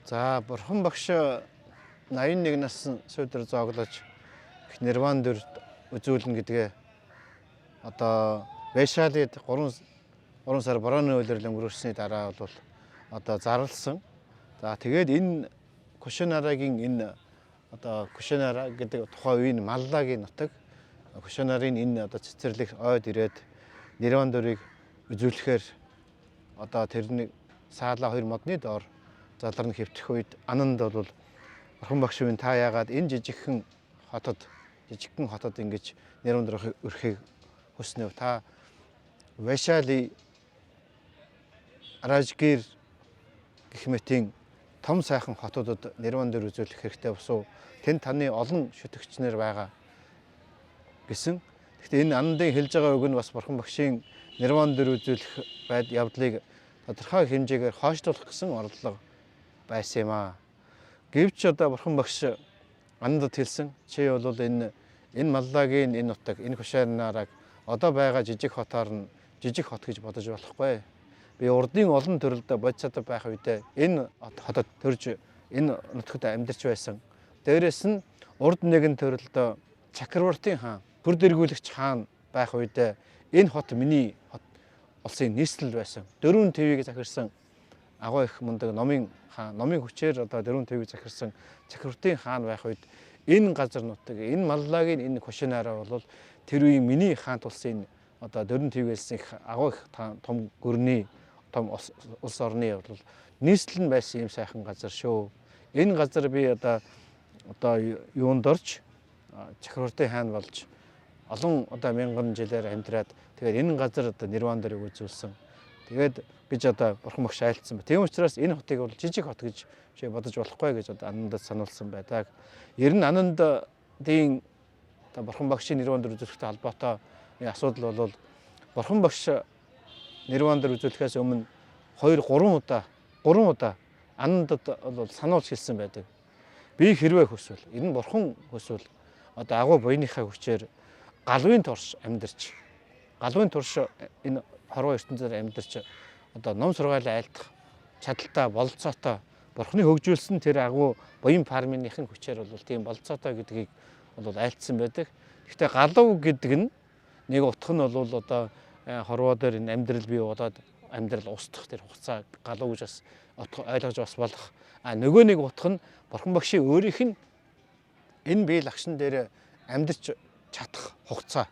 За, Бурхан багш 81 насны сүйдэр зооглож их нирван дүр үзүүлнэ гэдгээ одоо Вайшалид 3 сар борооны улирал өнгөрөөсний дараа бол одоо зарласан. За, тэгээд энэ Кушинарагийн энэ одоо Кушинара гэдэг тухайн үеийн Маллагийн нутаг Кушинарын энэ одоо цэцэрлэг ойд ирээд нирван дүрийг үзүүлэхээр одоо тэрний саалаа хоёр модны доор заларн хэвтэх үед Ананд бол Бурхан багш минь, та яагаад энэ жижигхэн хотод ингэж нирван дүр өрхийг хүснэ вэ? Та Вайшали, Ражгир гэх мэтийн том сайхан хотуудад нирван дүр үзүүлэх хэрэгтэй босуу. Тэнд таны олон шүтэгчнэр байгаа гэсэн. Гэхдээ энэ Анандын хэлж байгаа үг нь бас Бурхан багшийн нирван дүр үзүүлэх байд явдлыг тодорхой хэмжээгээр хойшлуулах гэсэн орлого байсан юм аа. Гэвч одоо Бурхан багш Анандад хэлсэн. Чи бол энэ Маллагийн энэ нутаг, энэ Кушинараг одоо байгаа жижиг хотоор нь жижиг хот гэж бодож болохгүй. Би урдын олон төрөлд бодисатва байх үедээ энэ хотод төрж, энэ нутагт амьдарч байсан. Дээрэс нь урд нэгэн төрөлд Чакравартын хаан, төр дэргүүлэгч хаан байх үедээ энэ хот миний хот улсын нийслэл байсан. Дөрвөн твийг захирсан агуу их мундаг номын хаан, номын хүчээр одоо дөрвөн твийг захирсан Чакравартын хаан байх үед энэ газар нутаг, энэ Маллагийн энэ Кушинара бол тэр үеийн миний хаант улсын одоо дөрвөн твгээлсэн их агуу их том гүрний том улс орны бол нийслэл нь байсан юм сайхан газар шүү. Энэ газар би одоо юунд орж Чакравартын хаан болж олон одоо мянган жилээр амьдраад, тэгээд энэ газар одоо нирван дөрийг үзүүлсэн. Тэгээд гэж одоо Бурхан багш айлтсан ба. Тийм учраас энэ хотыг бол жижиг хот гэж чи бодож болохгүй гэж одоо Анандад сануулсан байдаг. Ер нь Анандын одоо Бурхан багшийн нирван дөр үзүүлэхтэй холбоотой асуудал бол Бурхан багш нирван дөр үзүүлэхээс өмнө 2 3 удаа Анандад бол сануулж хэлсэн байдаг. Би хэрвээ хүсвэл, энэ Бурхан хүсвэл одоо агуу буяныхаа хүчээр галвын турш амьдарч, галвын турш энэ хорвоо ертөнцөөр амьдарч одоо ном сургаалаа айлтах чадалтай, бололцоотой, Бурханы хөгжүүлсэн тэр агуу буян параминых нь хүчээр бол тийм бололцоотой гэдгийг бол айлтсан байдаг. Гэхдээ галав гэдэг нь нэг утга нь бол одоо хорвоо дээр энэ амьдрал бий болоод амьдрал устдах тэр хугацаа галав гэж бас ойлгож бас болох. А нөгөө нэг утга нь Бурхан багшийн өөрийнх нь энэ бие лагшин дээр амьдарч чадах хугацаа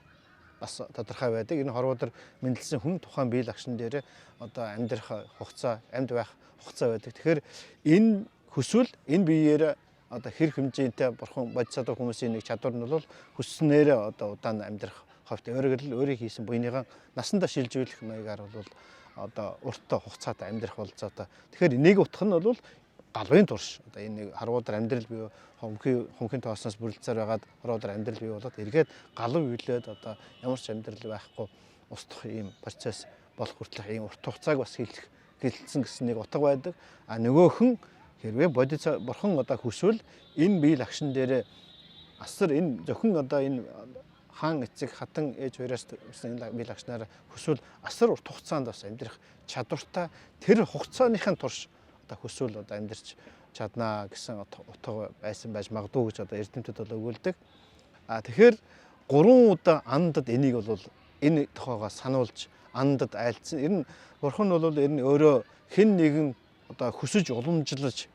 бас тодорхой байдаг. Энэ хорвоо дээр мэндэлсэн хүн тухайн бие лагшин дээр одоо амьдрах хугацаа, амьд байх хугацаа байдаг. Тэгэхээр энэ хүсвэл энэ биеэр одоо хэр хэмжээтэй Бурхан бодисатва хүмүүсийн нэг чадвар нь бол хүссэнээрээ одоо удаан амьдрах хувьд, өөрөөр хэлбэл, өөрийн хийсэн буяныгаа насандаа шилжүүлэх маягаар бол одоо уртаа хугацаатай амьдрах бололцоотой. Тэгэхээр нэг утга нь бол галвын турш одоо энэ нэг хорвоо дээр амьдрал буюу хумхийн тоосноос бүрэлдсээр байгаад хорвоо дээр амьдрал бий болоод эргээд галав үлээд одоо ямар ч амьдрал байхгүй устдах ийм процесс болох хүртэлх ийм урт хугацааг бас хэлэх гэлцсэн гэсэн нэг утга байдаг. А нөгөөх нь хэрвээ бодис Бурхан одоо хүсвэл энэ бие лагшин дээр асар энэ зөвхөн одоо энэ хаан эцэг хатан ээж хоёроос энэ бие лагшнаар хүсвэл асар урт хугацаанд бас амьдрах чадвартай, тэр хугацааныхын турш одоо хүсвэл одоо амьдарч чаднаа гэсэн утга байсан байж магадгүй гэж одоо эрдэмтэд бол өгүүлдэг. А тэгэхээр гурван удаа Анандад энийг бол энэ тухайгаа сануулж Анандад айлтсан. Ер нь Бурхан бол ер нь өөрөө хэн нэгэн одоо хүсэж уламжлаж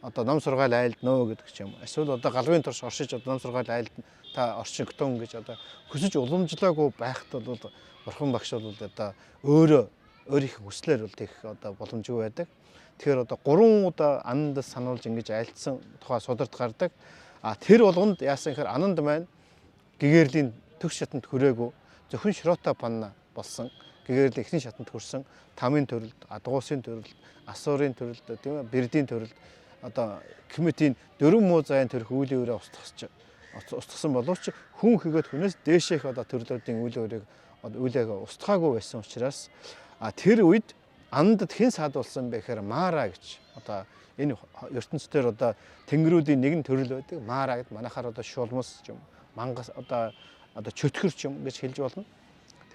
одоо ном сургаал айлднө гэдэг ч юм. Эсвэл одоо галвын турш оршиж одоо ном сургаал айлдна, та оршигтун гэж одоо хүсэж уламжлаагүй байхад бол Бурхан багш бол одоо өөрөө өөрийнх нь хүслээр бол тех одоо боломжгүй байдаг. Тэгэхээр одоо гурван удаа Анандад сануулж ингэж айлтсан тухай сударт гардаг. А тэр болгонд яасан гэхээр Ананд маань гэгээрлийн төгс шатанд хүрээгүй, зөвхөн Шротапанна болсон. Гэгээрлийн эхний шатанд хүрсэн тамын төрөлд, адгуусын төрөлд, асуурын төрөлд, тийм ээ, бэрдийн төрөлд одоо кметийн дөрвөн муу заяан төрөх үйлийн өрөө устгасан боловч хүн хийгээд хүнээс дээшээх одоо төрлүүдийн үйлийн өрөөг одоо үйлээг устгаагүй байсан учраас тэр үед Анандад хэн саадулсан бэ гэхээр Мара гэж одоо энэ ертөнцийн одоо тэнгэрүүдийн нэгэн төрөл байдаг. Мара гэд манайхаар одоо шулмас юм, мангас, одоо чөтгөр ч юм гэж хэлж болно.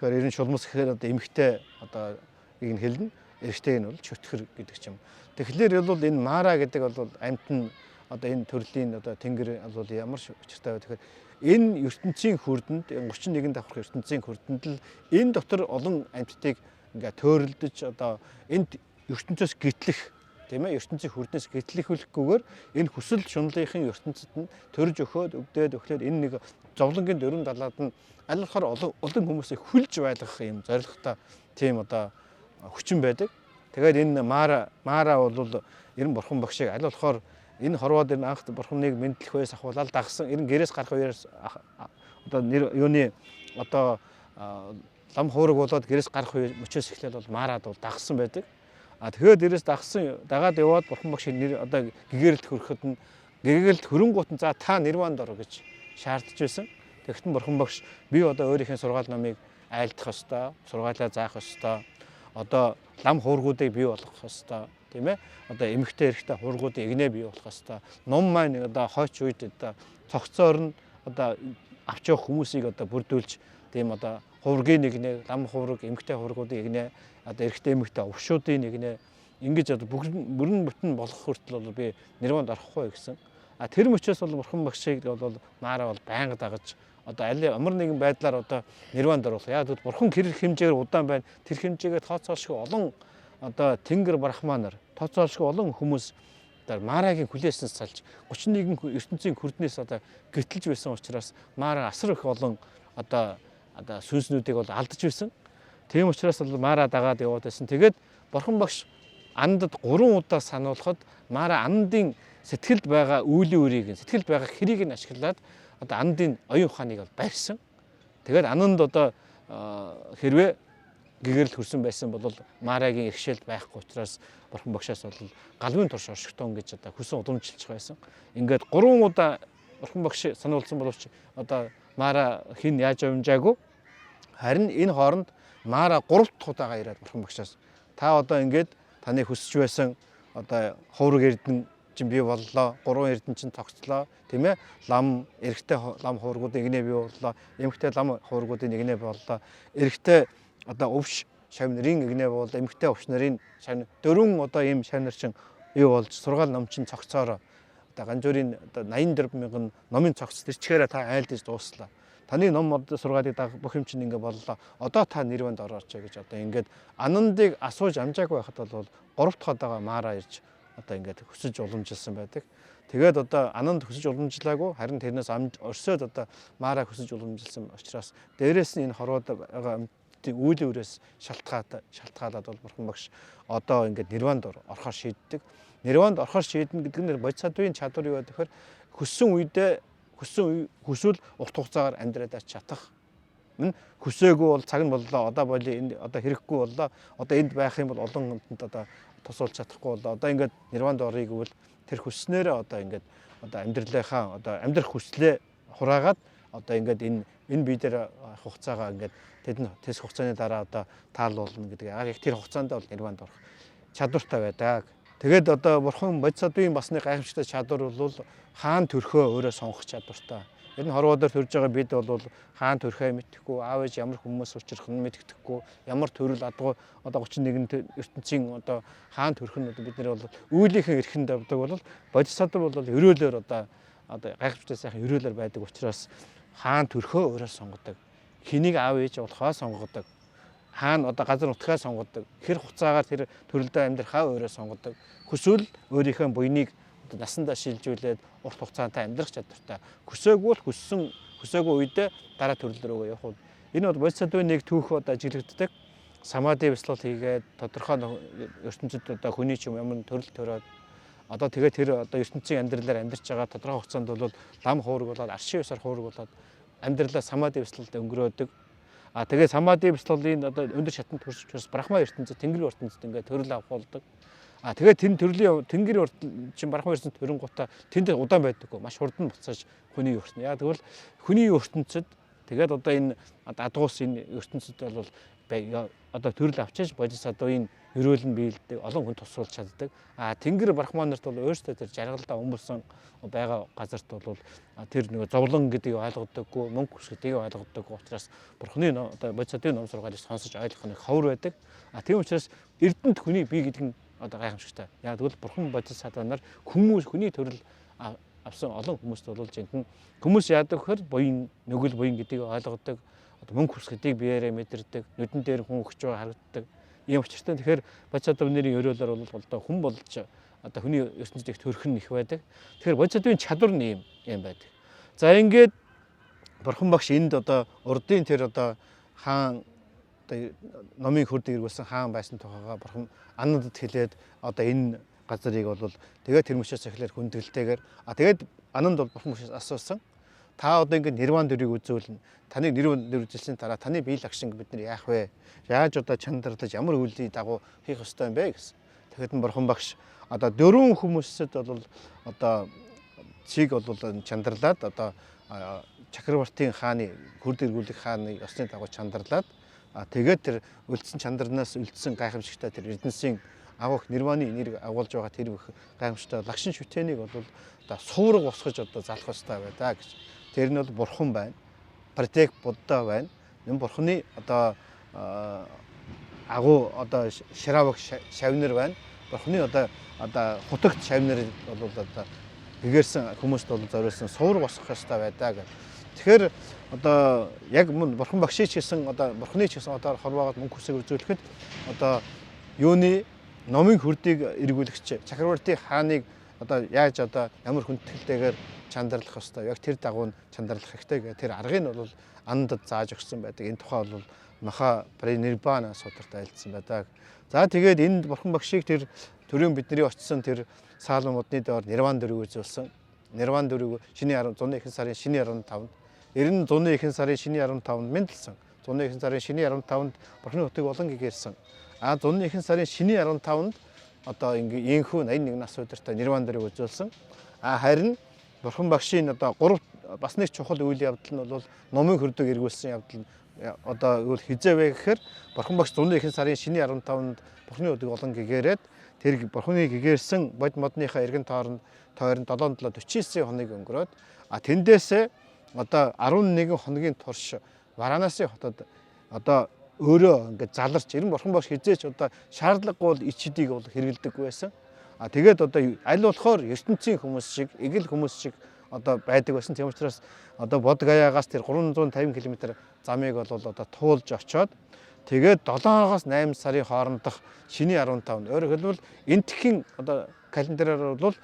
Тэгэхээр ер нь шулмас гэхээр одоо эмэгтэй одоо ийг нь хэлнэ. Эрэгтэйг нь бол чөтгөр гэдэг ч юм. Тэгэхээр бол энэ Мара гэдэг бол амьт нь одоо энэ төрлийн одоо тэнгэр бол ямар учиртай вэ гэхээр энэ ертөнцийн хөрдөнд 31 давхар ертөнцийн хөрдөнд л энэ дотор олон амьтдыг ингээ төөрөлдөж одоо энд ертөнцөөс гитлэх тийм ээ ертөнцийн хөрднөөс гэтлэхүүлэхгүйгээр энэ хүсэл шунлынхын ертөнцид нь төрж өхөөд өвдөөд өхлөөд энэ нэг зовлонгийн дөрвөн далаад нь аль болохоор олон хүмүүсийг хүлж байлгах юм зорилготой тийм одоо хүчин байдаг. Тэгээд энэ Мара бол ерэн бурхан багшийг аль болохоор энэ хорвоо дээр анх бурханыг мэдлэх үеэс ахуулаад дагсан ерэн гэрээс гарах үеэс одоо нэр юуны одоо лам хуураг болоод гэрээс гарах үе мөчөөс эхлээл бол Марад бол дагсан байдаг. А тэгэхээр дээрээс дагсан дагаад яваад бурхан багш нэр одоо гэгэрэлт хөрөхөд нь гэгэрэлт хөрөнгөт нь за та нирванд ор гэж шаардж байсан. Тэгтэн бурхан багш би одоо өөрийнхөө сургаал номыг айлдах ёстой, сургаалаа заах ёстой. Одоо лам хуургуудыг бий болгох ёстой, тийм ээ. Одоо эмэгтэй эрэгтэй хуургуудыг игнэ бий болгох ёстой. Ном маань одоо хойч үед одоо цогцоор нь одоо авч явах хүмүүсийг одоо бүрдүүлж тийм одоо хувргийн нэгнэ, лам хувраг, эмэгтэй хуврагуудын игнэ, одоо эрэгтэй эмэгтэй увшуудын нэгнэ ингэж одоо бүрэн бүтэн болох хүртэл бол би нирванд орохгүй гэсэн. А тэр мөчөөс бол бурхан багшийг бол Мара бол байнга дагаж одоо аль ямар нэгэн байдлаар одоо нирванд оруулах. Яг гэвэл бурхан хэр хэмжээгээр удаан байна. Тэр хэмжээгээр тооцоолшгүй олон одоо тэнгэр брахманаар тооцоолшгүй олон хүмүүс одоо Марагийн хүлээснээс салж 31 ертөнцийн хөрднөөс одоо гэтэлж байсан учраас Мара асар их олон одоо сүнснүүдийг бол алдаж байсан. Тийм учраас бол Мара дагаад яваад байсан. Тэгээд бурхан багш Андад 3 удаа сануулхад Мара Андын сэтгэлд байгаа үүлийн үрийг сэтгэлд байгаа хэрийг нь ашиглаад одоо Андын оюун ухааныг бол барьсан. Тэгээд Ананд одоо хэрвээ гэгэрэл хөрсөн байсан бол Марагийн иргэшээлд байхгүй учраас бурхан багшаас бол галвын турш оршигтон гэж одоо хүсэн удамжилчих байсан. Ингээд 3 удаа бурхан багш сануулсан боловч одоо Мара хэн яаж амжаагүй. Харин энэ хооронд Мара 3 дахь удаага ирээд бурхан багшаас та одоо ингээд таны хүсэж байсан одоо хувраг эрдэн чинь бий боллоо, 3 эрдэн чинь тогтцлоо, тийм ээ. Лам эрэгтэй лам хуврагуудын игнэ бий боллоо, эмэгтэй лам хуврагуудын игнэ боллоо. Эрэгтэй одоо өвш шавь нарын игнэ боллоо, эмэгтэй өвш нарын шавь дөрвөн одоо ийм шавь нар чинь юу болж сургаал ном чинь цогцоороо одоо ганжуурын одоо 84 мянган номын цогц тэр чигээрээ та айлдаж дууслаа. Таны ном одоо сургаалыг даг бүх юм чинь ингээ боллоо. Одоо та нирванд орооч гэж одоо ингээд Анандыг асууж амжаагүй байхад бол 3 дахь удаага Мара ирж одоо ингээд хүсэж уламжилсан байдаг. Тэгээд одоо Ананд хүсэж уламжлаагүй харин тэрнээс орсоод одоо Мара хүсэж уламжилсан учраас дээрээс нь энэ хорвоод байгаа амьтдын үүлийн үрээс шалтгаалаад бол бурхан багш одоо ингээд нирванд орохоор шийддэг. Нирванд орохоор шийднэ гэдэг нь бодисадвын чадвар юу гэхээр хүссэн үедээ хүсвэл урт хугацаагаар амьдраад чадах. Хүсээгүй бол цаг нь боллоо. Одоо боли энд одоо хэрэггүй боллоо. Одоо энд байх юм бол олон хүнтэнд одоо тусалж чадахгүй боллоо. Одоо ингээд нирванд оръё гэвэл тэр хүснээрээ одоо ингээд одоо амьдралынхаа одоо амьдрах хүслээ хураагаад одоо ингээд энэ бие дээр хугацаагаа ингээд тэдэн тэс хугацааны дараа одоо таалуулна гэдэг. Яг тэр хугацаанд бол нирванд орох чадвартай байдаг. Тэгээд одоо бурхан бодисадвын басны гайхамшигтай чадвар бол хаан төрхөө өөрөө сонгох чадвартай. Ер нь хорвоо дээр төрж байгаа бид бол хаан төрхөө мэдэхгүй, аав ээж ямар хүмүүс учрах нь мэддэхгүй, ямар төрөл адгуу одоо 31 ертөнцийн одоо хаан төрх нь одоо бид нэр бол үүлийнхээ эрхэнд явдаг бол бодисадва бол өрөөлөөр одоо гайхамшигтай сайхан өрөөлөөр байдаг учраас хаан төрхөө өөрөө сонгодог. Хэнийг аав ээж болохоо сонгодог. Хаана одоо газар нутгаа сонгодог. Хэр хугацаагаар тэр төрөлдөө амьдрахаа өөрөө сонгодог. Хүсвэл өөрийнхөө буйныг одоо насандаа шилжүүлээд урт хугацаанд амьдрах чадвартай. Хүсээгүй бол хүсээгүй үедээ дараа төрөл рүүгээ явах. Энэ бол бодисадвын нэг түүх одоо ажиглагддаг. Самади бясалгал хийгээд тодорхой ертөнцид одоо хүний ч юм ямар төрөл төрөөд одоо тэгээд тэр одоо ертөнцийн амьдралаар амьдарч байгаа тодорхой хугацаанд бол лам хуураг болоод аршин ёсоор хуураг болоод амьдралаа самади бясалгалд өнгөрөөдөг. А тэгээд самади бясалгалын одоо өндөр шатанд төрж учраас брахма ертөнцид тэнгэр ертөнцид ингээд төрөл авах болдог. А тэгээд тэр төрлийн тэнгэр чин брахма ертөнцид төрөнгуудаа тэнд удаан байдаггүй маш хурдан буцааж хүний ертөнц. Яг тэгвэл хүний ертөнцид тэгээд одоо энэ адгуус энэ ертөнцид бол одоо төрөл авчиж бодисадвын ерөөл нь биелдэг, олон хүн тусуулж чаддаг. А Тэнгэр Брахма нарт бол өөрсдөө тэр жаргалдаа өмөрсөн байгаа газарт бол тэр нэг зовлон гэдгийг ойлгодоггүй, мөнгө хүс гэдгийг ойлгодоггүй учраас Бурхны одоо бодисадвын ном сургаалыг сонсож ойлгох нь ховор байдаг. А тийм учраас эрдэнэт хүний бие гэдэг нь одоо гайхамшигтай. Яг тэгвэл Бурхан бодисадва нар хүмүүс хүний төрөл авсан олон хүмүүст бол жинхэнэ хүмүүс яадаг вэхээр буян нүгэл буян гэдгийг ойлгодог, одоо мөнгө хүс гэдгийг биеэрээ мэдэрдэг, нүдэн дээр хүн өгч байгаа харагддаг. Ийм учиртай. Тэгэхээр бодисадва нэрийн ерөөлөөр бол одоо хүн болж одоо хүний ертөнцид их төрхөн их байдаг. Тэгэхээр бодисадвын чадвар нь ийм байдаг. За ингээд Бурхан багш энд одоо урдын тэр одоо хаан одоо номын хөрд эргүүлсэн хаан байсан тухайгаа Бурхан Анандад хэлээд одоо энэ газрыг бол тэгээд тэр мөчөөс эхлээр хүндгэлтэйгээр тэгээд Ананд бол Бурхан багшаас асуусан. Та одоо ингээд нирван дүрийг үзүүлнэ. Таны нирван дүр үзүүлсэн дараа таны бие лагшинг бид нар яах вэ? Яаж одоо чандарлаж ямар үйлийн дагуу хийх ёстой юм бэ гэсэн. Тэгэхэд нь Бурхан багш одоо дөрвөн хүмүүсэд бол одоо чиг бол чандарлаад одоо Чакравартын хааны хөрд эргүүлэх хааны ёсны дагуу чандарлаад тэгээд тэр үлдсэн чандарнаас үлдсэн гайхамшигтай тэр эрдэнсийн агуух нирваны нэрийг агуулж байгаа тэр бүх гайхамшигтай лагшин шүтээнийг бол одоо суурга босгож одоо залах ёстой байдаа гэж. Тэр нь бол бурхан байна. Пратек Будда байна. Энэ бурханы одоо агуу одоо шравак шавнар байна. Бурханы одоо хутагт шавнар бол одоо гэгэрсэн хүмүүст бол зориулсан суурга босгох ёстой байдаа гэж. Тэгэхээр одоо яг мөн бурхан багшийн ч гэсэн одоо бурханы ч гэсэн одоо хорвоогод мөнгө хүсэг үзүүлэхэд одоо юуны номын хөрдийг эргүүлэгч Чакравартын хааныг одоо яаж одоо ямар хүндэтгэлтэйгээр чандарлах ёстой, яг тэр дагуу нь чандарлах хэрэгтэй гэх тэр аргыг нь бол Анандад зааж өгсөн байдаг. Энэ тухай бол Маха Паринирбана сударт айлдсан байдаг. За тэгээд энд бурхан багшийг тэр төрийн бидний очисон тэр Саалан модны доор нирван дүрийг үзүүлсэн. Нирван дүрийг шинэ 100-ны ихэнх сарын шинэ 15-нд, 90 100-ны ихэнх сарын шинэ 15-нд мэндэлсэн. 100-ны ихэнх сарын шинэ 15-нд бурханы хотыг олон гэгэрсэн. А 100-ны ихэнх сарын шинэ 15-нд одоо ингээ энхүү 81 нас өдөртөө нирван дүрийг үзүүлсэн. А харин бурхан багшийн одоо гурав бас нэг чухал үйл явдал нь бол номын хөрдөг эргүүлсэн явдал нь одоо юу хизээ вэ гэхээр бурхан багш 100-ны ихэнх сарын шинэ 15-нд бурханы хотыг олон гэгэрээд тэр бурханы гэгэрсэн бод модныхаа эргэн тойронд 7749 хоног өнгөрөөд тэндээсээ одоо 11 хоногийн турш Варанаси хотод одоо өөрөө ингээд заларч ирэн бурхан багш хизээч одоо шаардлагагүй бол ичдийг бол хэрэглэдэггүй байсан. А тэгээд одоо аль болохоор ертөнцийн хүмүүс шиг, эгэл хүмүүс шиг одоо байдаг байсан. Тийм учраас одоо Бодгаяагаас тэр 350 км замыг бол одоо туулж очоод тэгээд 7-оос 8 сарын хоорондох шинэ 15-нд өөрөөр хэлбэл энтхийн одоо календараар бол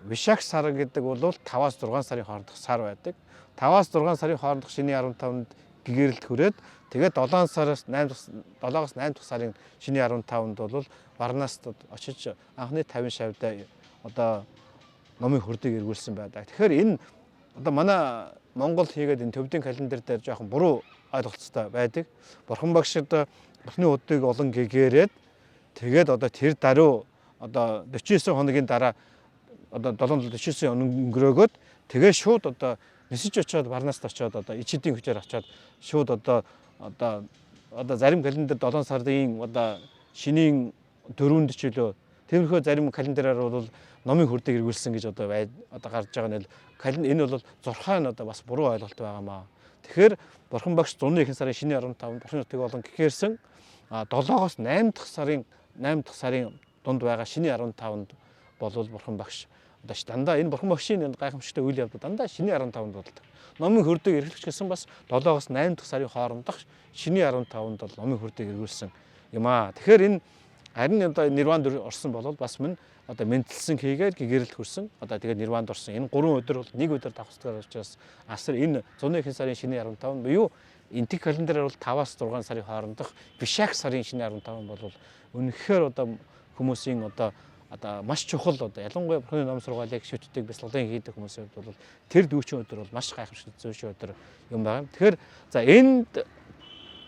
Вишак сар гэдэг бол 5-аас 6 сарын хоорондох сар байдаг. 5-аас 6 сарын хоорондох шинэ 15-нд гэгэрэлт хүрээд тэгээд 7 сараас 7-оос 8 дахь сарын шинэ 15-нд бол Варнаст очиж анхны 50 шавьдаа одоо номын хөрдийг эргүүлсэн байдаг. Тэгэхээр энэ одоо манай Монгол хийгээд энэ төвдийн календар дээр жоохон буруу ойлголцтой байдаг. Бурхан багш одоо бурхны удыг олон гэгэрээд тэгээд одоо тэр даруй одоо 49 хоногийн дараа одоо 749 өнгөрөөгөөд тэгээ шууд одоо нисэж очиод Варнаст очиод одоо ичидийн хүчээр очиод шууд одоо одоо зарим календар 7 сарын одоо шинийн 4-нд ч үлээ тиймэрхүү зарим календараар бол номын хөрдөг эргүүлсэн гэж одоо одоо гарч байгаа нь энэ бол зурхай нь одоо бас буруу ойлголт байгаа маа. Тэгэхээр бурхан багш 100-ны ихэнх сарын шинэ 15-нд бурханы нутгийг олон гэгэрсэн 7-оос 8 дахь сарын дунд байгаа шинэ 15-нд болвол бурхан багш одоо дандаа энэ бурхан багшийн энэ гайхамшигтай үйл явдал дандаа шинэ 15-нд болдог. Номын хөрдөг эргэлж гэсэн бас 7-оос 8 дахь сарын хоорондох шинэ 15-нд бол номын хөрдөг эргүүлсэн юм аа. Тэгэхээр энэ харин одоо нирванд орсон бол бас мөн одоо мэнтэлсэн хийгээд гэгэрэлт хүрсэн. Одоо тэгээд нирванд орсон. Энэ 3 өдөр бол нэг өдөр давхцгаар учраас асар энэ 100-ны ихэнх сарын шинэ 15 буюу энтэг календараар бол 5-аас 6 сарын хоорондох Вишак сарын шинэ 15 бол үнэхээр одоо хүмүүсийн одоо маш чухал одоо ялангуяа бурхны ном сургаалыг шүтдэг, бясалгалын хийдэг хүмүүсийн хувьд бол тэр дүүчин өдөр бол маш гайхамшигтай зүйшин өдөр юм байна. Тэгэхээр за энд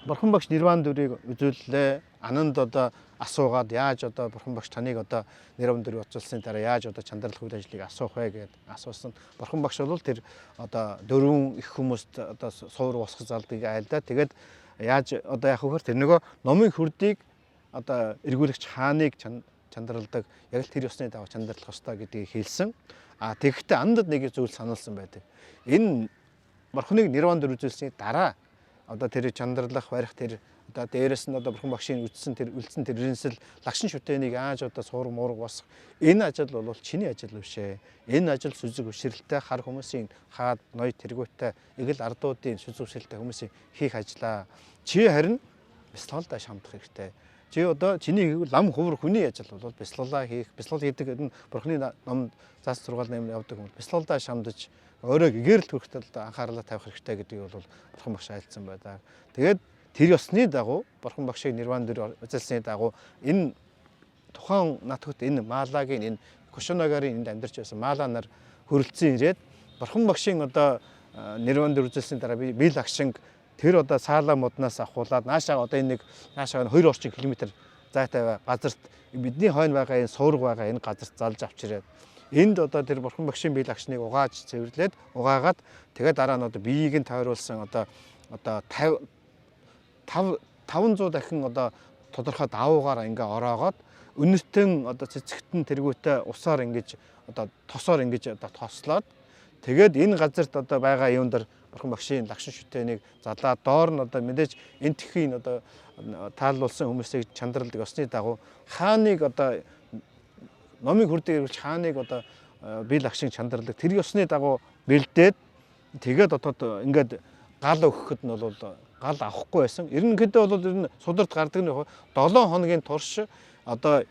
бурхан багш нирван дүрийг үзүүллээ. Ананд одоо асуугаад яаж одоо бурхан багш таныг одоо нирван дүрийг оцолсны дараа яаж одоо чандарлах үйл ажлыг асуух вэ гэд асуусан. Бурхан багш бол тэр одоо дөрвөн их хүмүүст одоо суур босгох залдыг айлдаа. Тэгээд Яаж одоо яах вэ гэхээр тэр нөгөө номын хүрдийг одоо эргүүлэгч хааныг чандралдаг яг л тэр ёсны дагуу чандралах ёстой гэдгийг хэлсэн. А тэгэхдээ Анандад нэг зүйл сануулсан байдаг. Энэ бурхныг нирван дөр үзүүлсний дараа одоо тэр чандралах барих тэр одоо дээрэс нь одоо бурхан багшийн үтсэн тэр үлдсэн тэр ирэнсэл лагшин шүтээнийг яаж одоо суург муург босох энэ ажил бол чиний ажил биш ээ. Энэ ажил сүзэг бишрэлтэй хар хүмүүсийн хаад ноёд тэргүүтэй эгэл ардуудын сүзэг бишрэлтэй хүмүүсийн хийх ажлаа. Чи харин бясалгалдаа шамдах хэрэгтэй. Чи одоо чиний лам хувар хүний ажил бол бясалгалаа хийх, бясалгал хийдэг энэ бурхны ном заас сургаал нэм явдаг юм. Бясалгалдаа шамдаж өөрөө гэгэрэл төрөхтөл анхаарлаа тавих хэрэгтэй гэдгийг бол бурхан багш айлцсан байдаг. Тэгээд тэр ёсны дагуу бурхан багшийг нирван дээр үзэлсэний дагуу энэ тухайн натгт энэ Малагийн энэ Кушунагарын энд амьдарч байсан Мала нар хөрөлдсөн ирээд бурхан багшийн одоо нирван дээр үзэлсэний дараа би лагшинг тэр одоо саала модноос авахуулаад наашаа одоо энэ нэг наашаа 2 орчим километр зайтай газарт бидний хойно байгаа энэ суурга байгаа энэ газарт залж авч ирээд энд одоо тэр бурхан багшийн бие лагшныг угааж цэвэрлээд угаагаад тэгээд дараа нь одоо биеийг нь тойруулсан одоо 50 500 дахин одоо тодорхой давуугаар ингээ ороогоод үнэртэн одоо цэцэгтэн тэргүүтээ усаар ингэж одоо тосоор ингэж одоо тослоод тэгээд энэ газарт одоо байгаа юун дээр бурхан багшийн лагшин шүтээнийг залаа доор нь одоо мэдээж энэ тхийн одоо тааллуулсан хүмүүсийг чандралдаг ёсны дагуу хааныг одоо номын хүрдэг эргэлж хааныг одоо бие лагшин чандралдаг тэр ёсны дагуу бэлдээд тэгээд одоо ингээд гал өгөхөд нь бол гал авахгүй байсан. Ерөнхийдөө бол ер нь сударт гардаг нь 7 хоногийн турш одоо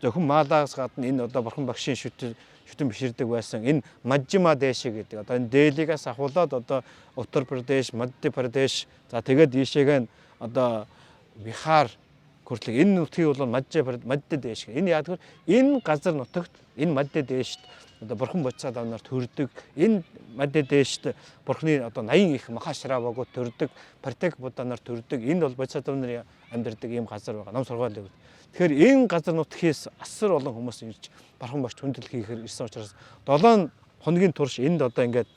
зөвхөн Малагаас гадна энэ одоо бурхан багшийн шүтэн биширдэг байсан. Энэ Маджима Дэши гэдэг одоо энэ Делигаас ахуулаад одоо Уттар Прадеш, Мадди Прадеш за тэгээд ийшээгээ нь одоо Бихар хүртэл энэ нутгийг бол Мадди Дэш. Энэ яадаг вэ? Энэ газар нутагт энэ Мадди Дэшт одоо бурхан бодсаад авнаар төрдөг. Энэ Мадди Дэшт бурханы одоо 80 их Махашравагууд төрдөг, Партек Будданаар төрдөг. Энэ бол бодсаад авнарын амьдардаг ийм газар байгаа. Ном сургаал. Тэгэхээр энэ газар нутгаас асар олон хүмүүс ирж бурхан багш хүндэтгэл хийхээр ирсэн учраас 7 хоногийн турш энд одоо ингээд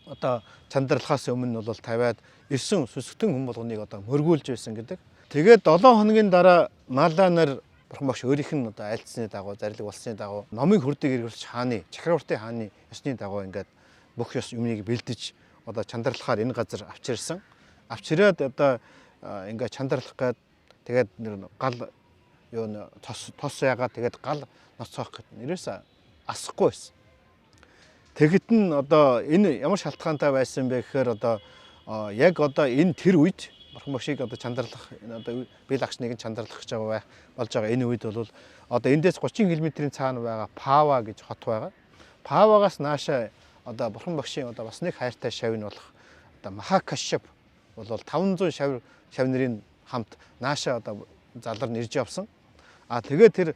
одоо чандралхаас өмнө нь бол тавиад ирсэн сүсгтэн хүн болгоныг одоо мөргүүлж байсан гэдэг. Тэгээд 7 хоногийн дараа Мала нар бурхан багш өөрийнх нь одоо айлцсны дагуу зарлиг болсны дагуу номын хүрдэг эргэлж хааны Чакраварти хааны ёсны дагуу ингээд бүх ёс юмыг бэлдэж одоо чандралхаар энэ газар авчирсан. Авчираад одоо ингээд чандралах гээд тэгээд гал юу н тос яагаад тэгээд гал ноцоох гэд нэрээс асахгүй байсан. Тэгэхэд нь одоо энэ ямар шалтгаантай байсан бэ гэхээр одоо яг одоо энэ тэр үед бурхан багшийг одоо чандралах энэ одоо бие лагшныг нь чандралах гэж байгаа байх болж байгаа энэ үед бол одоо эндээс 30 км-ийн цаана байгаа Пава гэж хот байгаа. Павагаас наашаа одоо бурхан багшийн одоо бас нэг хайртай шавь нь болох одоо Махакашап бол 500 шав нарын хамт наашаа одоо залар нь ирж явсан. А тэгээд тэр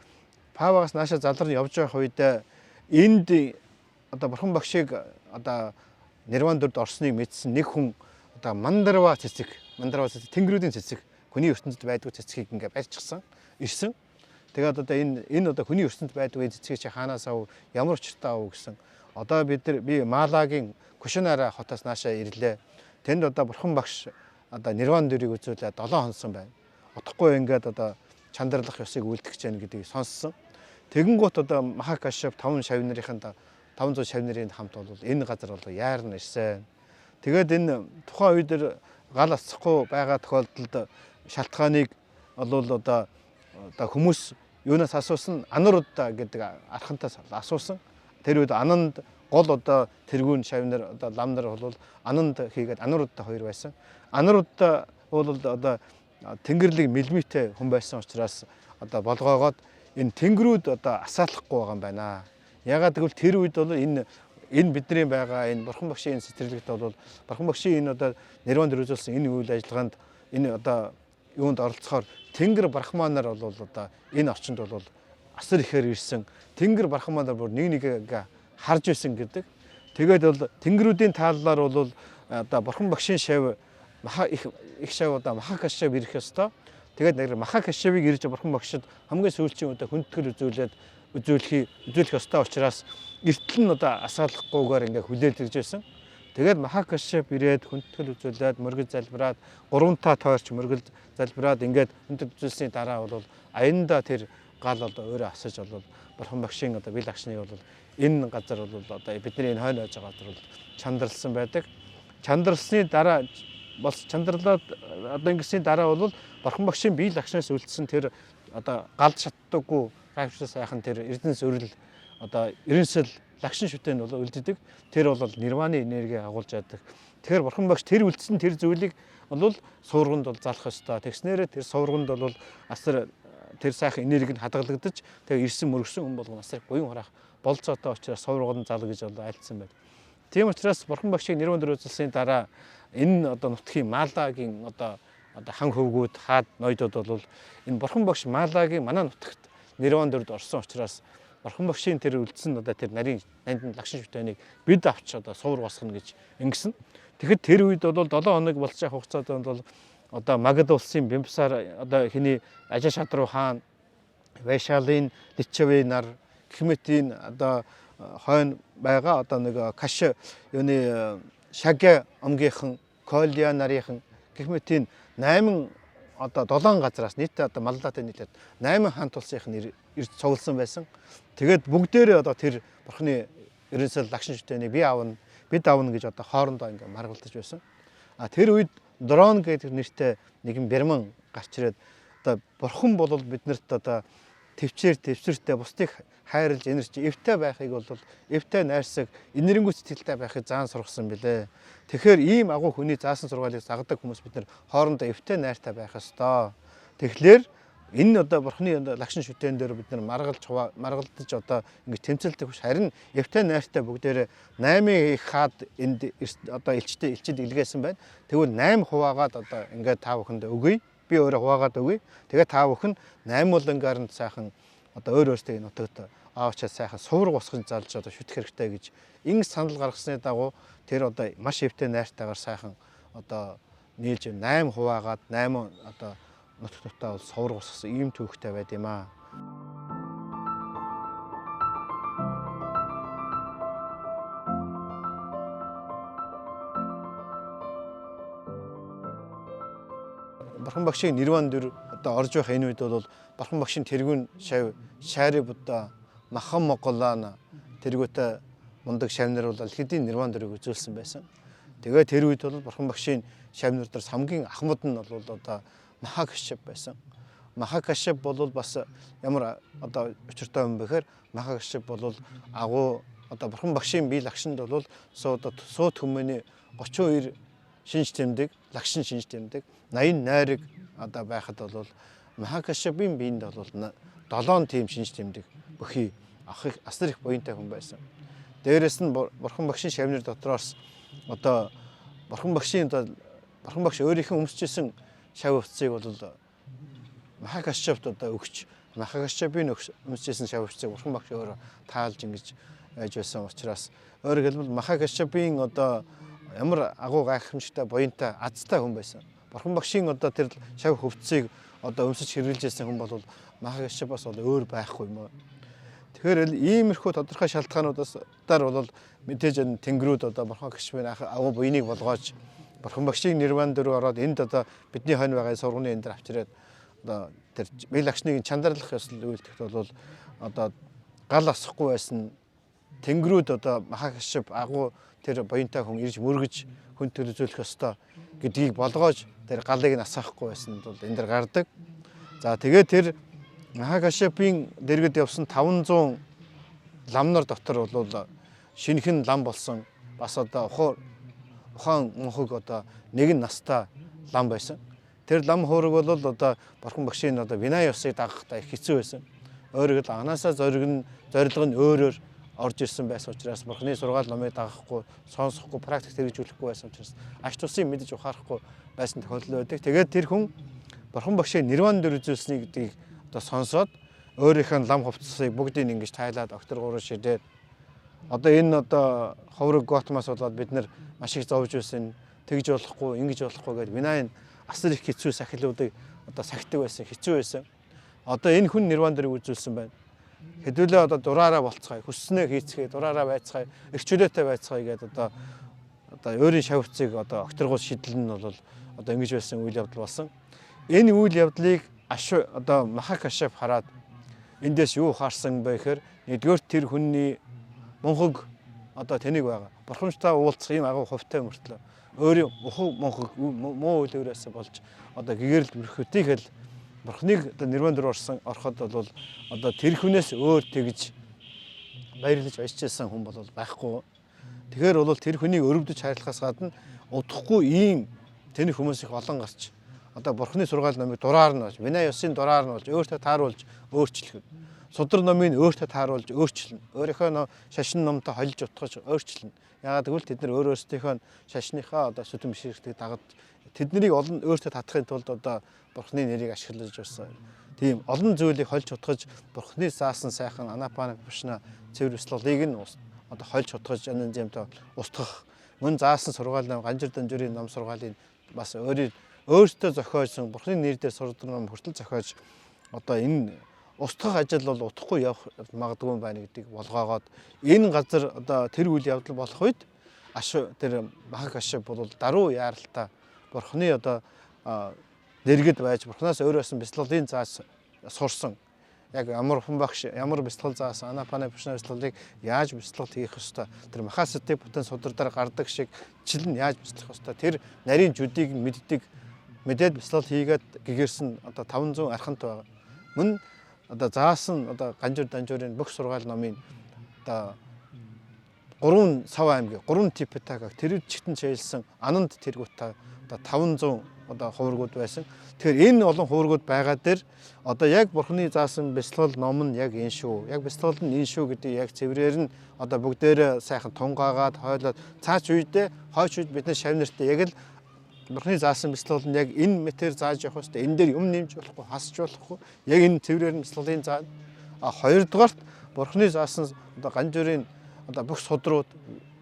Павагаас наашаа залар нь явж байх үедээ энд одоо бурхан багшийг одоо нирван дүрд орсныг мэдсэн нэг хүн одоо Мандарва цэцэг, тэнгэрүүдийн цэцэг, хүний ертөнцид байдгүй цэцгийг ингээ барьчихсан, ирсэн. Тэгээд одоо энэ одоо хүний ертөнцид байдгүй цэцгийг чи хаанаас ав, ямар учиртай ав гэсэн. Одоо би Малагийн Кушинара хотоос наашаа ирлээ. Тэнд одоо бурхан багш одоо нирван дүрийг үзүүлээд 7 хонсон байна. Утгагүй ингээд одоо чандралах ёсыг үлдэх гэж байна гэдгийг сонссон. Тэгэнгүүт одоо Махакашап 5 шав нарын 500 шав нарын хамт бол энэ газар бол яарна ирсэн. Тэгээд энэ тухайн үед гал асахгүй байгаа тохиолдолд шалтгааныг бол одоо хүмүүс юунаас асуусан Анурудда гэдэг архантаас асуусан. Тэр үед Ананд гол одоо тэргүүн шав нар одоо лам нар бол Ананд хийгээд Анурудда хоёр байсан. Анурудда бол одоо Тэнгэрлэг мэлмитэй хүн байсан учраас одоо болгоогоод энэ тэнгэрүүд одоо асаалахгүй байгаа юм байна. Ягаад гэвэл тэр үед бол энэ бидний байгаа энэ бурхан багшийн энэ сэтэрлэгт бол бурхан багшийн энэ одоо нирван дээр үзүүлсэн энэ үйл ажиллагаанд энэ одоо юунд оролцохоор Тэнгэр брахманаар бол одоо энэ орчинд бол асар ихээр ирсэн. Тэнгэр брахманаар бүр нэг нэгээ харж байсан гэдэг. Тэгээд бол тэнгэрүүдийн тааллаар бол одоо бурхан багшийн шав их шав одоо Махакашав ирэх ёстой. Тэгээд нэр Махакашавыг ирж бурхан багшид хамгийн сүүлчийн удаа хүндэтгэл үзүүлэх ёстой учраас эртэл нь одоо асаалахгүйгээр ингээ хүлээлт ирж байсан. Тэгээд Махакашип ирээд хүндэтгэл үзүүлээд мөргөл залбираад гурвантаа тойрч мөргөл залбираад ингээд хүндэтгэл үзүүлсний дараа бол аянда тэр гал одоо өөрөө асаж бол бурхан багшийн одоо бил агшныг бол энэ газар бол одоо бидний энэ хойно байж байгаа газар бол чандралсан байдаг. Чандралсны дараа бас чандралаад одоо ингэсний дараа бол бурхан багшийн бие лагшнаас үлдсэн тэр одоо галд шатдаггүй гайхамшигтай сайхан тэр эрдэнэс өрл одоо ерөнсөл лагшин шүтэн бол үлддэг. Тэр бол нирваны энерги агуулж яадаг. Тэгэхээр бурхан багш тэр үлдсэн тэр зүйлийг бол суурганд бол залах ёстой. Тэгснээрээ тэр суурганд бол асар тэр сайхан энерги нь хадгалагдаж тэгээ ирсэн мөргсөн хүн болгон асар буян хураах болцоотой учраас суурганд зал гэж бол айлтсан байна. Тийм учраас бурхан багшийг нэрвэн дөр үзэлсэний дараа энэ одоо нутгийн Малагийн одоо хан хөвгүүд хаад ноёдод бол энэ бурхан багш Малагийн манай нутагт нэрван дөрд орсон учраас бурхан багшийн тэр үлдсэн одоо тэр нарийн нандин лагшин шүтээнийг бид авч одоо суур босгоно гэж ингэсэн. Тэгэхэд тэр үед бол 7 хоног болж байгаа хугацаанд бол одоо Магад улсын Бимбисар одоо хиний Ажаа шадруу хаан Вайшалын Личавэ нар гэх мэтийн одоо хойно байгаа одоо нэг Каш юуны Шага омгийнхан Колиа нарийнхан гэх мэтийн 8 одоо 7 газраас нийтдээ одоо Маллаатай нийлээд 8 хаан тулсынх нь ирж цугласан байсан. Тэгээд бүгдээрээ одоо тэр бурхны ерөнсөл лагшин шүтээнийг би аавна, бид аавна гэж одоо хоорондоо ингээ маргалдаж байсан. А тэр үед дрон гэдэг нэртэй нэгэн бэрман гарч ирээд одоо бурхан бол биднэрт одоо төвчээр төвсөртэй бусдыг хайрлж энерч эвтэй байхыг бол эвтэй найрсаг энэрэнгүй сэтгэлтэй байхыг заан сургасан билээ. Тэгэхээр ийм агуу хүний заасан сургаалыг загадаг хүмүүс бид нар хоорондоо эвтэй найртай байх ёстой. Тэгэхээр энэ одоо бурхны лагшин шүтэн дээр бид нар маргалж маргалдаж одоо ингэж тэмцэлдэг биш харин эвтэй найртай бүгдээрээ 8 их хаад энд одоо элчтэй элчид илгээсэн байна. Тэгвэл 8 хуваагаад одоо ингээд та бүхэнд өгье. Би өөрөө хуваагаад өгье. Тэгээ та бүхэн 8 болонгаар нь сайхан одоо өөр өөртөө энэ нутагт аавчаа сайхан сувраг босгон залж одоо шүтэх хэрэгтэй гэж ингэ санал гаргасны дагуу тэр одоо маш эвтэй найртайгаар сайхан одоо нийлж 8 хуваагаад 8 одоо нутаг нутаа бол сувраг босгосон ийм түүхтэй байд юм аа. Бурхан багшийн нирван дүр одоо орж байх энэ үед бол Бурхан багшийн тэргүүн шав Шари Будда Махан Моголлана тэргүүтэй мундаг шавнар бол аль хэдийн нирван дүрийг үзүүлсэн байсан. Тэгээд тэр үед бол Бурхан багшийн шавнар дээр хамгийн ахмад нь бол одоо Махакашип байсан. Махакашип бол бас ямар одоо учиртай юм бэхээр Махакашип бол агуу одоо Бурхан багшийн бие лагшинд бол суу түмэний 32 шинж тэмдэг, лагшин шинж тэмдэг, 80 найраг одоо байхад бол Махакашипийн биед бол 7 тийм шинж тэмдэг бүхий асар их буянтай хүн байсан. Дээрэс нь Бурхан багшийн шавныр дотроос одоо Бурхан багшийн одоо Бурхан багш өөрийнхөө өмсөжсэн шав хувцсыг бол Махакашипт одоо өгч Махакашипийн өмсөжсэн шав хувцсыг Бурхан багш өөрөө таалж ингэж байж байсан учраас өөрөөр хэлбэл Махакашипийн одоо ямар агуу гайхамшигтай буянтай азтай хүн байсан. Бурхан багшийн одоо тэр шав хувцсыг одоо өмсөж хэрэглэж байсан хүн бол Махакашип бас бол өөр байхгүй юм аа. Тэгэхээр л иймэрхүү тодорхой шалтгаануудаас дээр бол мэдээж энэ тэнгэрүүд одоо Бурхан багшийн агуу буяныг болгоож Бурхан багшийн нирван дөрөв ороод энд одоо бидний хойно байгаа сургуулийн энэ дэр авчираад одоо тэр бэл агшныг чандарлах ёслол үйлдэхт бол одоо гал асахгүй байсан тэнгэрүүд одоо Махакашип агуу тэр буянтай хүн ирж мөргөж хүн төлөөлөх ёстой гэдгийг болгоож тэр галыг нь асаахгүй байсан бол энэ дэр гардаг. За тэгээд тэр Махакашипийн дэргэд явсан 500 ламнар дотор бол шинэхэн лам болсон бас одоо ухаан мөнхөг одоо нэгэн настай лам байсан. Тэр лам хуураг бол одоо Бурхан багшийн одоо вина ёсыг дагахдаа их хэцүү байсан. Өөрөөр хэлбэл анаасаа зорилго нь өөрөөр орж ирсэн байсан учраас Бурханы сургаал номыг дагахгүй, сонсохгүй, практик хэрэгжүүлэхгүй байсан учраас ач тусын мэдэж ухаарахгүй байсан тохиолдол байдаг. Тэгээд тэр хүн Бурхан багшийн нирван дөр үзүүлсэнийг гэдгийг одоо сонсоод өөрийнх нь лам хувцсыг бүгдийг ингэж тайлаад октор гурав шидээд одоо энэ одоо ховрог Готмаас болоод бид нар маш их зовж байсан, тэгж болохгүй, ингэж болохгүй гэдээ винайн асар их хэцүү сахилуудыг одоо сахидаг байсан, хэцүү байсан. Одоо энэ хүн нирван дөрийг үзүүлсэн байна. Хэдүүлээ одоо дураараа болцгаая, хүсснээ хийцгээе, дураараа байцгаая, эрх чөлөөтэй байцгаая гэдээ одоо одоо өөрийн шавьцыг одоо огторгуул шидэл нь бол одоо ингэж байсан үйл явдал болсон. Энэ үйл явдлыг одоо Маха Кашьяп хараад эндээс юу харсан бэ гэхээр нэгдүгээр тэр хүний мунхаг одоо тэнэг байгаа. Бурхамжтай уулзах юм агуу хувьтай мөртлөө өөрийн ухав мунхаг муу үйл өөрөөсөө болж одоо гэгэрэл бүрхүүтийг л бурхныг одоо нирван дээр орсон ороход бол одоо тэр хүнээс өөр тэгж баярлаж баяжчихсан хүн бол байхгүй. Тэгэхээр бол тэр хүнийг өрөвдөж хайрлахаас гадна удахгүй ийм тэнэг хүмүүс их олон гарч одоо бурхны сургаал номыг дураар нь болж, Вина ёсын дураар нь болж, өөртөө тааруулж өөрчлөх. Судар номыг өөртөө тааруулж өөрчилнө. Өөрийнхөө шашин номтой холж утгаж өөрчилнө. Яагаад гэвэл тэд нар өөр өөрсдийнхөө шашныхаа одоо сүтэн бишрэлтийг дагаж тэднийг олон өөртөө татахын тулд одоо бурхны нэрийг ашиглаж байсан. Тийм олон зүйлийг хольж утгаж бурхны заасан сайхан Анапана Випашна цэвэр бясалгалыг нь одоо хольж утгаж энэ зэмтэй устгах мөн заасан сургаал ном Ганжир Данжурын ном сургаалыг бас өөртөө зохиосон бурхны нэр дээр сурдаг ном хүртэл зохиож одоо энэ устгах ажил бол утахгүй явах магадгүй юм байна гэдгийг болгоогоод энэ газар одоо тэр үйл явдал болох үед тэр Маха Кашьяп бол даруй яаралтай бурхны одоо дэргэд байж бурхнаас өөрөөс нь бясалгалын заас сурсан. Яг ямар хүн багш ямар бясалгал заасан Анапана Випашна бясалгалыг яаж бясалгал хийх ёстой, тэр Махасати бүтэн судар дээр гардаг шиг чил нь яаж бясалгах ёстой, тэр нарийн жүдийг мэддэг, мэдээд бясалгал хийгээд гэгэрсэн одоо 500 архант байгаа. Мөн одоо заасан одоо Ганжуур Данжуурын бүх сургаал номын одоо 3 сав аймгийн 3 Типитакаг тэр чигтэн чийлсэн Ананд тэргүүтээ одоо 500 одоо хуврагуд байсан. Тэгэхээр энэ олон хуврагуд байгаа дээр одоо яг бурхны заасан бясалгал ном нь яг энэ шүү. Яг бясалгал нь энэ шүү гэдэг яг цэврээр нь одоо бүгдээрээ сайхан тунгаагаад хойлоод цаач үедээ хойч үед бид нар шав нартай яг л бурхны заасан бясалгал нь яг энэ мэтэр зааж явах хэвээр энэ дээр юм нэмж болохгүй, хасч болохгүй. Яг энэ цэврээр нь бясалгалын заа. А хоёрдугаарт бурхны заасан одоо Ганжуурын одоо бүх судрууд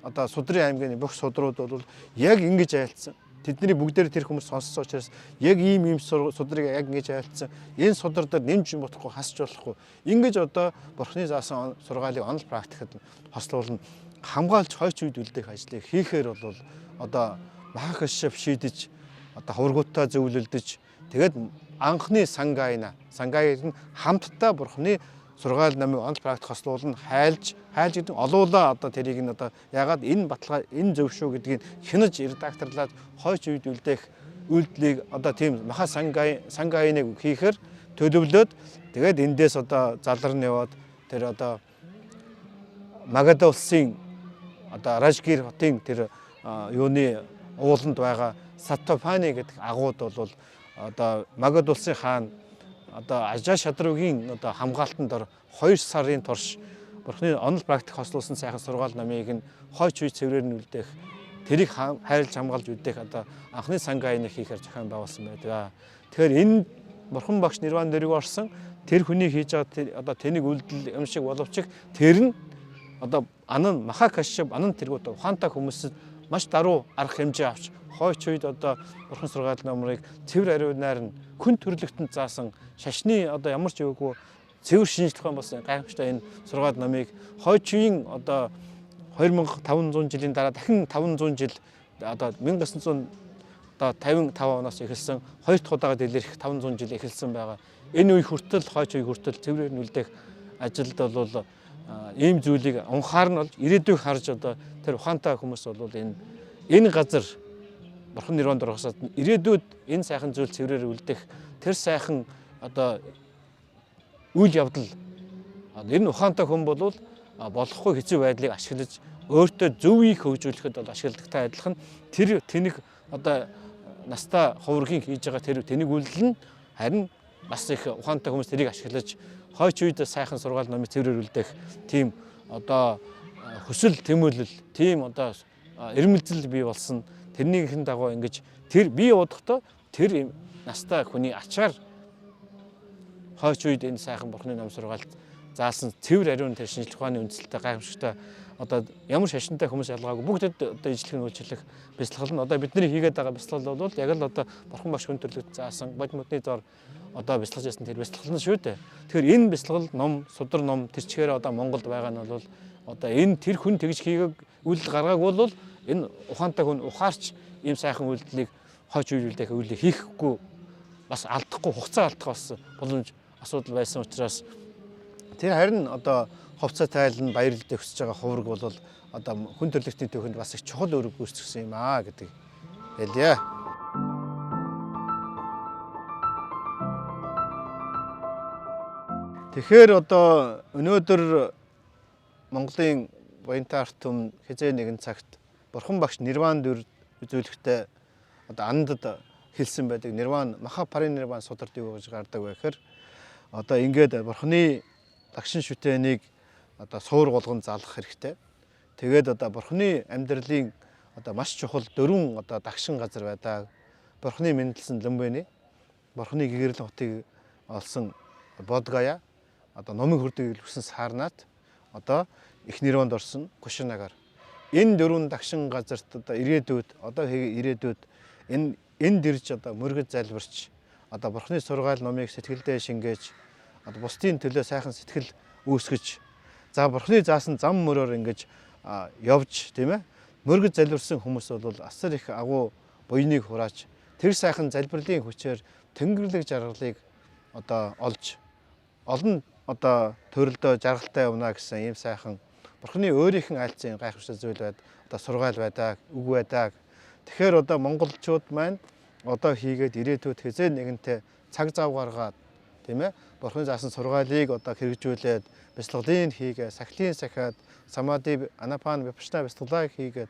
одоо судрын аймгийн бүх судрууд бол яг ингэж айлцсан. Тэдний бүгдээр тэр хүмүүс сонссон учраас яг ийм ийм судрыг яг ингэж айлцсан. Энэ судар дээр нэмж болохгүй, хасч болохгүй. Ингэж одоо бурхны заасан сургаалыг онол практикад хослуулна. Хамгаалж хойч үед үлдэх ажлыг хийхээр бол одоо Маха Кашьяп шийдэж одоо хуврагуудтай зөвлөлдөж тэгээд анхны сангайна сангай нь хамтдаа бурхны сургаал номыг онол практик хослуулна, хайлж хайлж гэдэг олуула одоо тэрийг нь одоо ягаад энэ баталгаа энэ зөв шүү гэдгийг хянаж редакторлаад хойч үед үлдээх үйлдэлийг одоо тийм Маха сангай сангайныг хийхээр төлөвлөөд тэгээд эндээс одоо заларн яваад тэр одоо Магада улсын одоо Ражгир хотын тэр юуны ууланд байгаа Саттопани гэдэг агууд бол одоо Магад улсын хаан одоо Ажаа Шадругийн одоо хамгаалтанд ор 2 сарын турш бурхны онол практик хослуулсан сайхан сургаал номыг нь хойч үе цэврээр нь үлдээх тэрийг хайрлж хамгаалж үлдээх одоо анхны сангайныг хийхээр зохион байгуулсан байдаг. Тэгэхээр энэ бурхан багш нирван дэрэг орсон тэр хүний хийж байгаа одоо тэнийг үлдэл юм шиг боловч тэр нь одоо Анан Маха Кашьяп Анан тэргүүд ухаантай хүмүүс маш даруй арга хэмжээ авч хойч үед одоо бурхан сургаал номрыг цэвэр ариунаар нь хүн төрлөختөнд заасан шашны одоо ямар ч юугүй цэвэр шинжлэх ухаан болсон гайхамшигтай энэ сургаал номыг хойч үеийн одоо 2500 жилийн дараа дахин 500 жил одоо 1955 оноос эхэлсэн хоёр дахь удаага дэлгэрэх 500 жил эхэлсэн байгаа. Энэ үе хүртэл хойч үе хүртэл цэврээр нь үлдэх ажилд бол ийм зүйлийг унхаар нь болж ирээдүйг харж одоо тэр ухаантай хүмүүс бол энэ газар бурхан нирванд орохосоо ирээдүйд энэ сайхан зүйл цэврээр үлдэх тэр сайхан одоо үйл явдал энэ ухаантай хүн бол болохгүй хэцүү байдлыг ашиглаж өөртөө зөвийг хөгжүүлэхэд бол ашигладагтай адилхан тэр тэнэг одоо настай хувргийн хийж байгаа тэр тэнэг үйлдэл нь харин бас их ухаантай хүмүүс тэрийг ашиглаж хойч үед сайхан сургаал номыг цэврээр үлдээх тийм одоо хүсэл тэмүүлэл тийм одоо эрмэлзэл бий болсон. Тэрнийхэн дагуу ингэж тэр бий удахгүй тэр настай хүний ачаар хойч үед энэ сайхан бурхны ном сургаалт заасан цэвэр ариун тэр шинжлэх ухааны үндсэлтэй гайхамшигтай одоо ямар шашинтай хүмүүс ялгаагүй бүгдэд одоо ижлэх нь үйлчлэх бясалгал нь одоо бидний хийгээд байгаа бясалгал бол яг л одоо бурхан багш хүн төрлөخت заасан бод модны дор одоо бясалгаж ясан тэр бясалгал нь шүү дээ. Тэгэхээр энэ бясалгал ном судар ном тэр чигээр одоо Монголд байгаа нь бол одоо энэ тэр хүн тэгж хийгээг үйлдэл гаргаагүй бол Энэ ухаантай хүн ухаарч ийм сайхан үйлдэлийг хойч үйлдэх үйлдэл хийхгүй бас алдахгүй хугацаа алдах бас боломж асуудал байсан учраас тэр харин одоо хувцас тайлан баярлалд өсөж байгаа хувраг бол одоо хүн төрөлхтний түүхэнд бас их чухал үүрэг гүйцэтгэсэн юм аа гэдэг хэлье. Тэгэхээр одоо өнөөдөр Монголын Буянтай ард түмэн хэзээ нэгэн цагт Бурхан багш нирван дүр үзүүлэхдээ одоо андад хэлсэн байдаг. Нирван маха паринирван сударт юу гэж гардаг вэ гэхээр одоо ингээд Бурханы дагшин шүтээнийг одоо суур болгон залгах хэрэгтэй. Тэгээд одоо Бурханы амьдралын одоо маш чухал дөрвөн одоо дагшин газар байдаг. Бурханы мэндэлсэн Лүмбэний, Бурханы гэгэрэл хотыг олсон Бодгая, одоо номын хүрдэг илүүсэн Сарнат, одоо их нирванд орсон Кушинагар. Энэ дөрвөн дагшин газарт одоо ирээдүйд одоо ирээдүйд энэ энд ирж одоо мөргөж залбирч одоо Бурхны сургаал номыг сэтгэлдээ шингээж одоо бусдын төлөө сайхан сэтгэл үүсгэж за Бурхны заасан зам мөрөөр ингэж явж тийм мөргөж залбирсан хүмүүс бол асар их агуу буяныг хурааж тэр сайхан залбирлын хүчээр тэнгэрлэг жаргалыг одоо олж олон одоо төрөлдөө жаргалтай явна гэсэн ийм сайхан Бурхны өөрийнх нь айлцсан гайхамшигтай зүйл байд одоо сургаал байдаг, үг байдаг. Тэгэхээр одоо монголчууд маань одоо хийгээд ирээдүйд хэзээ нэгэнтээ цаг зав гаргаад тийм Бурхны заасан сургаалыг одоо хэрэгжүүлээд бяцлаглалыг хийгээ, сахилын сахиад, самади, анапан, випашна бяцлаглалыг хийгээд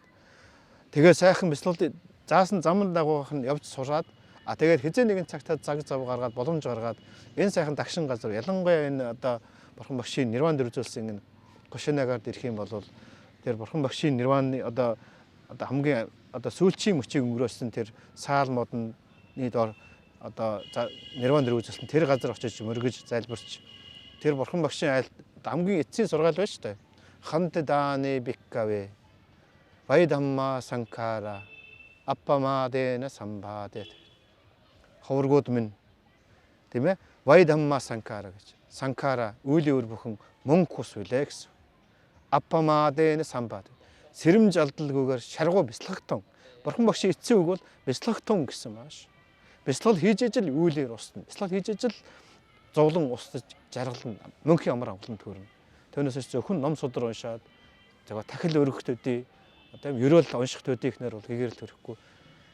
тэгээ сайхан бяцлаглал заасан замын дагуух нь явж сураад тэгээд хэзээ нэгэн цагтаа цаг зав гаргаад боломж гаргаад энэ сайхан дагшин газар ялангуяа энэ одоо Бурхан багшийн нирван дөрвзүүлсэн энэ Кушинагард ирэх юм бол тэр Бурхан багшийн нирваны одоо хамгийн одоо сүүлчийн мөчийг өнгөрөөсөн тэр саал модны дор одоо нирван дөрвзүүлсэн тэр газар очиж мөргөж залбирч тэр Бурхан багшийн айл хамгийн эцсийн сургаал байна шүү дээ. Хант дааны биккавэ вайдамма санкара аппамадена самбаде. Ховргууд минь тийм вайдамма санкара гэж. Санкара үйлийн үр бүхэн мөнгө ус үлээ гэсэн. Аппамадена самбаде. Сэрэмж алдалгүйгээр шаргуу бяцлагтун. Бурхан багшийн эцсийн үг бол бяцлагтун гэсэн маш. Бяцлал хийж ижил үйлээр устна. Бяцлал хийж ижил зовлон устж жаргална. Мөнхийн амар амгалан төрнө. Түүнээс зөвхөн ном судар уншаад зөвхөн тахил өргөх төдий одоо ерөөл унших төдий ихнэр бол гэгэрэл төрөхгүй.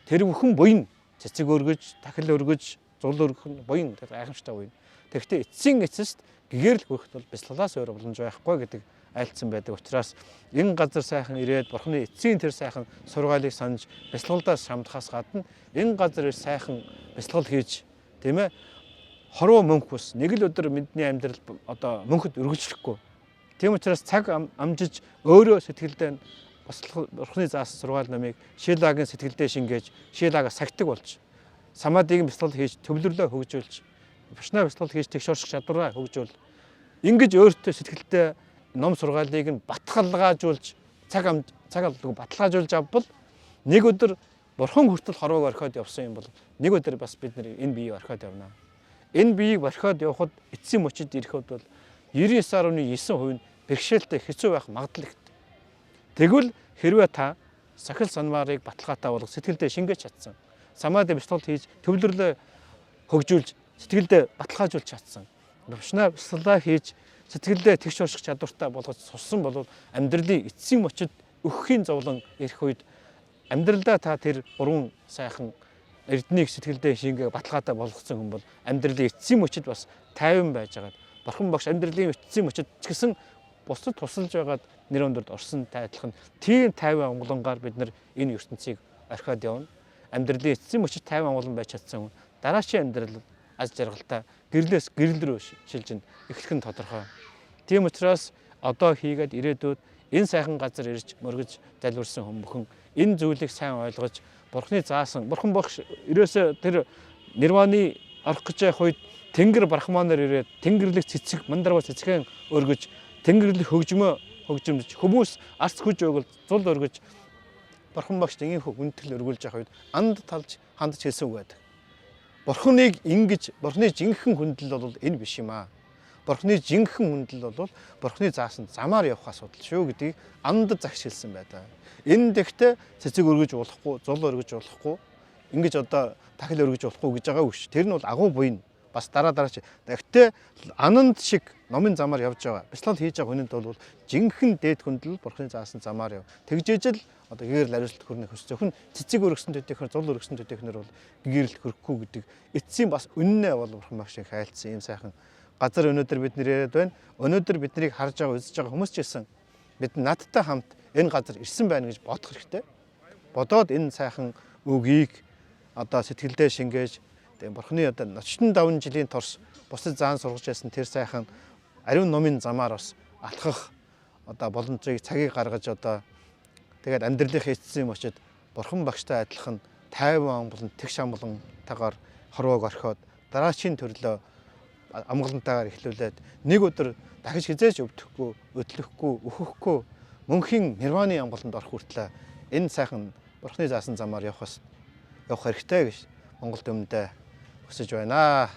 Тэр бүхэн буян цэцэг өргөж, тахил өргөж, зул өргөх нь буян тэр гайхамшигтай буян. Тэгэхдээ эцсийн эцэст гэгэрэл хүрэхэд бол бяцлалаас өөр боломж байхгүй гэдэг айлцсан байдаг учраас энэ газар сайхан ирээд Бурхны эцсийн тэр сайхан сургаалыг санаж бяцлаглалаас шамдахаас гадна энэ газар ир сайхан бяцлал хийж тийм хорвоо мөнх бус нэг л өдөр бидний амьдрал одоо мөнхөд өргөжлөхгүй. Тийм учраас цаг амжиж өөрөө сэтгэлдээ бас Бурхны заасан сургаал номыг Шилагийн сэтгэлдээ шингээж Шилага сахидаг болж самадиг бяцлал хийж төвлөрлөө хөгжүүлж Випашна бяцлал хийж тэгш орших чадвараа хөгжүүл ингэж өөртөө сэтгэлдээ ном сургаалыг нь баталгаажуулж цаг алдаг баталгаажуулж авбал нэг өдөр Бурхан хүртэл хорвоог орхиод явсан юм бол нэг өдөр бас бид нар энэ биеийг орхиод явна. Энэ биеийг орхиод явхад эцсийн мөчид ирэхэд бол 99.9% нь бэрхшээлтэй хэцүү байх магадлал ихтэй. Тэгвэл хэрвээ та сахил санваарыг баталгаатай болгох сэтгэлдээ шингээж чадсан, самади бяцлал хийж төвлөрлөө хөгжүүлж сэтгэлдээ баталгаажуулж чадсан, випашна бяцлалаа хийж сэтгэлдээ тэгш орших чадвартай болгож сурсан бол амьдралын эцсийн мөчид өгөхийн зовлон ирэх үед амьдралдаа та тэр гурван сайхан эрднийг сэтгэлдээ шингээ баталгаатай болгоцсон хүн бол амьдралын эцсийн мөчид бас тайван байж байгаад Бурхан багш амьдралын эцсийн мөчид ч гэсэн бусдад тусалж байгаад нэр өндөрд орсон тайлах нь тийм тайван амгалангаар бид нар энэ ертөнцийг орхиод явна. Амьдралын эцсийн мөчид тайван амгалан байж чадсан хүн дараачийн амьдрал аз жаргалтай гэрлээс гэрэл рүү шилжин эхлэх нь тодорхой. Тийм учраас одоо хийгээд ирээдүйд энэ сайхан газар ирж мөргөж залбирсан хүн бүхэн энэ зүйлийг сайн ойлгож Бурхны заасан Бурхан багш ерөөсөө тэр нирваны орох гэж явах үед тэнгэр брахманаар ирээд тэнгэрлэг цэцэг мандарва цэцгэн өргөж тэнгэрлэг хөгжмөө хөгжимж хүмүүс арц хүж өгөл зул өргөж Бурхан багш тэнгийн хүндэтгэл өргүүлж явах үед анд талж хандж хэлсэн үг байдаг. Бурханыг ингэж Бурханы жинхэнэ хүндлэл бол энэ биш юм аа. Бурхны жинхэнэ хүндлэл бол Бурхны заасан замаар явах асуудал шүү гэдгийг Ананд загш хэлсэн байдаг. Энэ дэхтээ цэцэг өргөж болохгүй, зул өргөж болохгүй, ингэж одоо тахил өргөж болохгүй гэж байгаа үгш. Тэр нь бол агуу буян бас дараа дараа чи. Гэхдээ Ананд шиг номын замаар явж байгаа, бяцлал хийж байгаа хүнд бол жинхэнэ дээд хүндлэл Бурхны заасан замаар яв. Тэгжээж л одоо гэгэрэл ариусгалт хүрнэ хөс. Зөвхөн цэцэг өргөсөн төдийхөр, зул өргөсөн төдийхнэр бол гэгэрэл хөрөхгүй гэдэг эцсийн бас үннээ бол Бурхан багш хайлтсан ийм сайхан газар өнөөдөр бид нэр яриад байна. Өнөөдөр биднийг харж байгаа, үзэж байгаа хүмүүс ч гэсэн бид надтай хамт энэ газар ирсэн байна гэж бодох хэрэгтэй. Бодоод энэ сайхан үгийг одоо сэтгэлдээ шингээж, тэгээ Бурхны одоо 45 жилийн турш бусдад заан сургаж байсан тэр сайхан ариун номын замаар бас алхах одоо боломжийг, цагийг гаргаж, одоо тэгээд амьдралынхаа эцсийн мөчөд Бурхан багштай адилхан тайван болон тэгш амгалантайгаар хорвоог орхиод дараачийн төрлөө амгалантайгаар эхлүүлээд нэг өдөр дахиж хизээж өвдөхгүй, өдлөхгүй, өөхөхгүй мөнхийн нирваны амгаланд орох хүртлээр энэ сайхан Бурхны заасан замаар явах хэрэгтэй гэж Монгол төмөндөө хүсэж байна.